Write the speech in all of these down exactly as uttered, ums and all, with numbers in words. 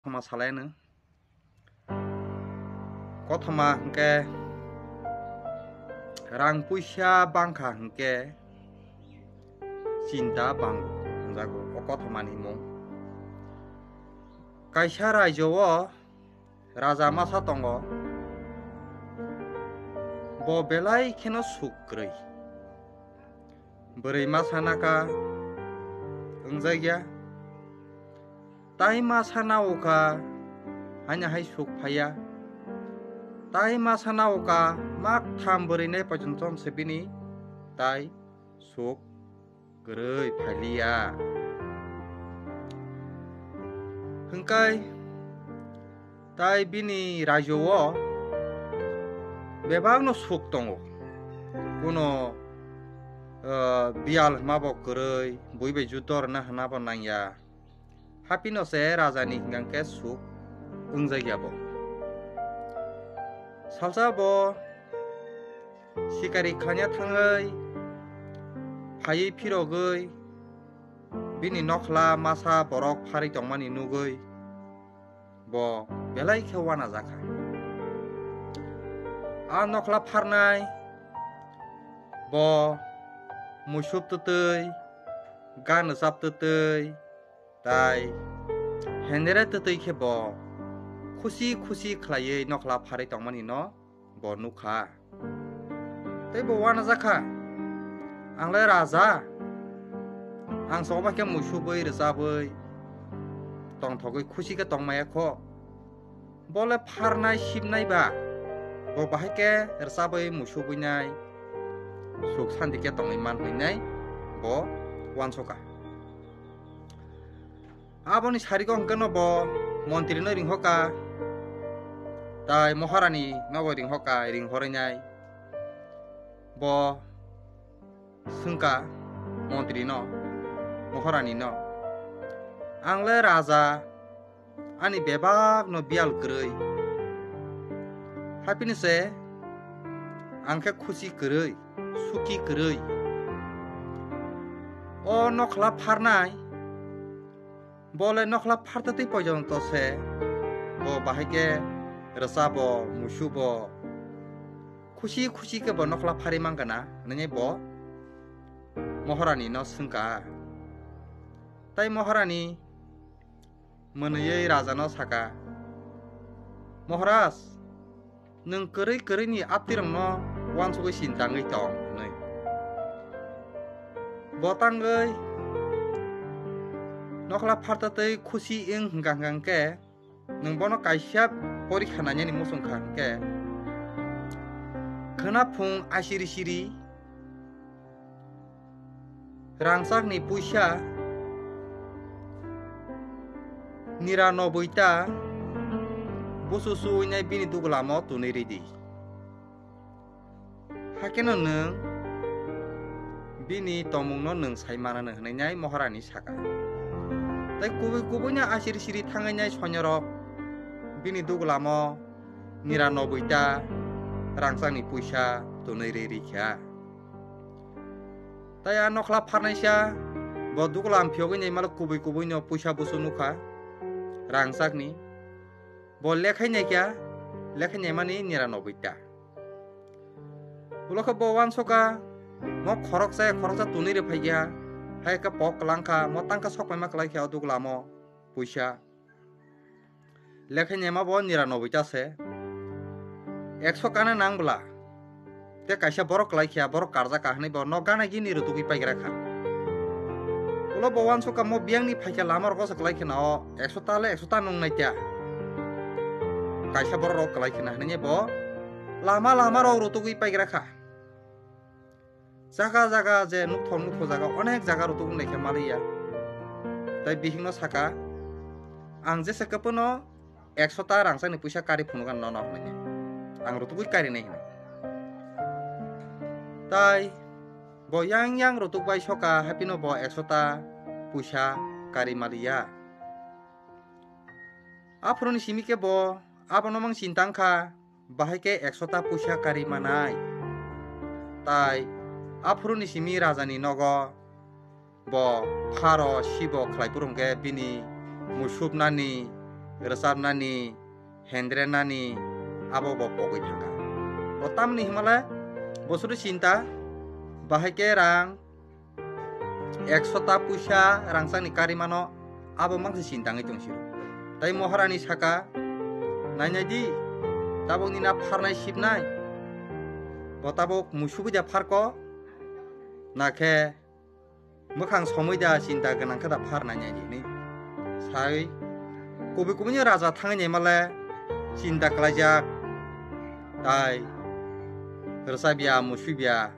Kothoma salaino. Kothoma hwnkhe rang puisa bangkha hwnkhe chinta bango hwnjago o kothomani mung. Kaisa raijo-o raja masa tongo, bo belai kheno suk kwrwi. Bwrwi masa naka wngjakya, tai masa naoka haino hai suk phaiya, tai masa naoka maktham bwrwi nai pojontom se bini tai suk kwrwi phailiya. Hwnkhe tai bini raijo-o bebakno suk tongo. Kuno, eh, biyal hwnma bo kwrwi, bui bai judo rwna hwnna bo nangya. Hapino se rajani hwnkhe suk wngjakya bo. Salsa bo sikari khanya thangwi, phaiwi phirogwi, bini nokhla masa borok pharwi tongmani nugwi, bo belai khe uanajakha. A nokhla pharnai bo muisub twtwi, gan rwchap twtwi, tai hendere twtwi khe bo khusi khusi khlaiwi nokhla pharwi tongmani no bo nukha. Tei bo uanajakha, "Ang le raja, ang se obo khe muisubwi rwchabwi tongthogwi khusi khe tongmaya kho. Bo le pharnai sibnai ba, bo bahai khe rwchabwi muisubwinai, suk santi khe tongwi man," hwnwi bo uansukha. Aboni sariko hwnkhe no bo montri no ringhoka, tai moharani no bo ringhoka, ringhorwi nai bo swngkha montri no, moharani no, "Ang le raja, ani bebak no biyal kwrwi, hapini se ang khe khusi kwrwi, suki kwrwi. O nokhla pharnai, bo le nokhla phartatwi pojonto se, bo bahai khe rwchabo, muisubo, khusi khusi khe bo nokhla pharwi mangana," hwnwi bo moharani no swngkha. Tai moharani mwnwiwi raja no saka, "Moharaj, nwng kwrwi kwrwini aptirokno uansugwi sinta wngwi tong," hwnwi. Bo tangwi nokhla phartatwi khusi wng hwnkha hwnkha khe, nwng bono kaisa porikha nainani muchung kha hwnkhe, khwnaphung asiri siri rangchakni puisa niranoboita busu suwinai bini dugulamo tunwi ridi. Hakheno nwng bini tongmungno nwng sai mananw, hwnwi nai moharani saka. Tai kubui kubuino asiri siri thangainai soinorok bini dugulamo niranoboita rangchakni puisa tunwi rwi rikha. Tai a nokhla pharnaisa bo dugulam phiyogwi naimalo kubui kubuino puisa busu nukha rangchakni. Bo lekhai naikha, lekhai naimani niranoboita. Ulo khe bo uansukha, mo khoroksa ya khoroksa tunwi rw phaikha, hai khe pok kwlangkha, mo tangkha sokpaima kwlaikha o duglamo puisa. Lekhai naima bo niranoboita se. Ekso kana nang bwla. Tei kaisa borok kwlaikha, borok karjakha hwnwi bo nok gana gini rwtugwi paigra kha. Ulo bo uansukha mo biyangni phaikha lama rogo se kwlaikhna o ekso ta le ekso ta nung naikha. Kaisa borok rok kwlaikhna hwnwi bo lama lama rok rwtugwi paigra kha. Jaga jaga je nukthok nukthok jaga onek jaga rwtugwi naikha maliya. Tai bihikno saka, "Ang jesa kwpano ekso ta rangchakni puisa kari phunukha nono," hwnwi. "Ang rwtugwi karinai," hwnwi. Tai bo yang yang rwtugbai soka, haphino bo ekso ta puisa kari maliya. Aphuruni simi khe bo abono mang chinta wngkha, bahai khe ekso ta puisa kari manai. Tai aphuruni simi rajani nogo bo pharo sibo khlai phuru hwnkhe bini musubnani rwchapnani, hendrenani, abo bo pogwi thangkha. Bo tamni himale bo sudu chinta, bahai khe rang ekso ta puisa rangchakni kari mano, abo mangsa chinta wngwi tong siro. Tai Maharani saka, "Nainai di, tabukni na pharnai sibnai, bo tabuk musubui da pharko, na khe mwkhang somoi da chinta gwnang khe da phar nainai di," hinwi sai kubui kubui ni raja thangwi naimale chinta klaijak, tai rwchapya, musubya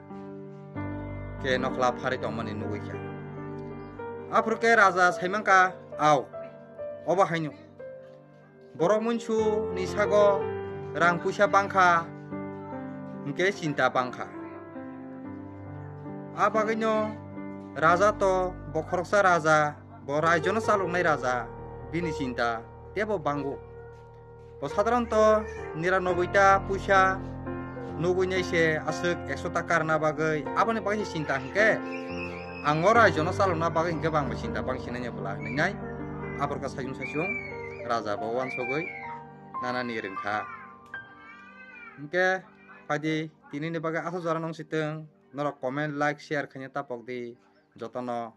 khe nokhla pharwi tongmani nugwi kha. Aphuru khe raja saimankha, "Au, obo haino borok munsuni sago rang puisa bangkha, hwnkhe chinta bangkha." A bagwino raja to bo khoroksa raja, bo raijono chaloknai raja, bini chinta tebo bango. Bo sadharanto niranoboi ta puisa nugwi nai se aswk ekso ta karna bagwi, aboni bagwi se chinta hwnkhe, "Ang o raijono chalokna bagwi hwnkhe bo ang bo chinta bangsinai bwla," hinwi nai. Aphuru khe saichung saichung raja bo uansugwi nanani rwngkha. Hwnkhe phaidi, tinini bagwi aswk jora nung sitwng, norok comment, like, share khaina tapok di, jotono